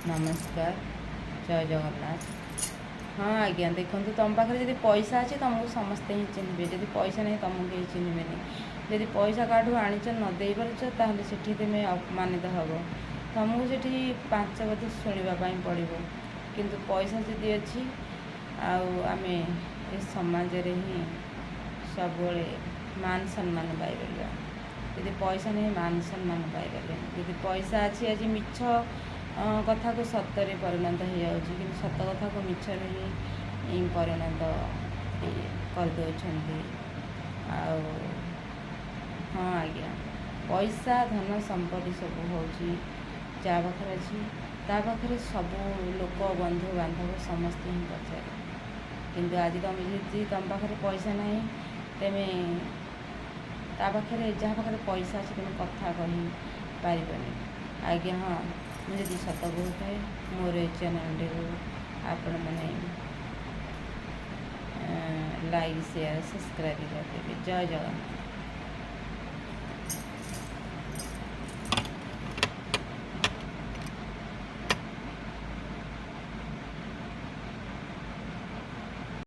ନମସ୍କାର, ଜୟ ଜଗନ୍ନାଥ। ହଁ ଆଜ୍ଞା, ଦେଖନ୍ତୁ, ତୁମ ପାଖରେ ଯଦି ପଇସା ଅଛି, ତୁମକୁ ସମସ୍ତେ ହିଁ ଚିହ୍ନିବେ। ଯଦି ପଇସା ନାହିଁ, ତୁମକୁ କେହି ଚିହ୍ନିବେନି। ଯଦି ପଇସା କାହାଠୁ ଆଣିଛ, ନ ଦେଇପାରୁଛ, ତାହେଲେ ସେଠି ତୁମେ ଅପମାନିତ ହେବ। ତୁମକୁ ସେଠି ପାଞ୍ଚ କଥା ଶୁଣିବା ପାଇଁ ପଡ଼ିବ। କିନ୍ତୁ ପଇସା ଯଦି ଅଛି, ଆଉ ଆମେ ଏ ସମାଜରେ ହିଁ ସବୁବେଳେ ମାନ ସମ୍ମାନ ପାଇପାରିବା। ଯଦି ପଇସା ନାହିଁ, ମାନ ସମ୍ମାନ ପାଇପାରିବାନି। ଯଦି ପଇସା ଅଛି, ଆଜି ମିଛ କଥାକୁ ସତରେ ପରିଣତ ହେଇଯାଉଛି, କିନ୍ତୁ ସତ କଥାକୁ ମିଛରେ ହିଁ ପରିଣତ କରିଦେଉଛନ୍ତି। ଆଉ ହଁ ଆଜ୍ଞା, ପଇସା, ଧନ ସମ୍ପତ୍ତି ସବୁ ହେଉଛି ଯାହା ପାଖରେ ଅଛି, ତା ପାଖରେ ସବୁ ଲୋକ, ବନ୍ଧୁବାନ୍ଧବ ସମସ୍ତେ ହିଁ ପଚାରେ। କିନ୍ତୁ ଆଜି ତୁମେ ଯଦି ତୁମ ପାଖରେ ପଇସା ନାହିଁ, ତେମେ ତା ପାଖରେ, ଯାହା ପାଖରେ ପଇସା ଅଛି, ତୁମେ କଥା କହିପାରିବନି। ଆଜ୍ଞା ହଁ, ମୁଁ ଯଦି ସତ କହୁଥାଏ, ମୋର ଏ ଚ୍ୟାନେଲ୍ଟିକୁ ଆପଣମାନେ ଲାଇକ୍, ସେୟାର, ସବସ୍କ୍ରାଇବ୍ କରିଦେବେ। ଜୟ ଜଗନ୍ନାଥ।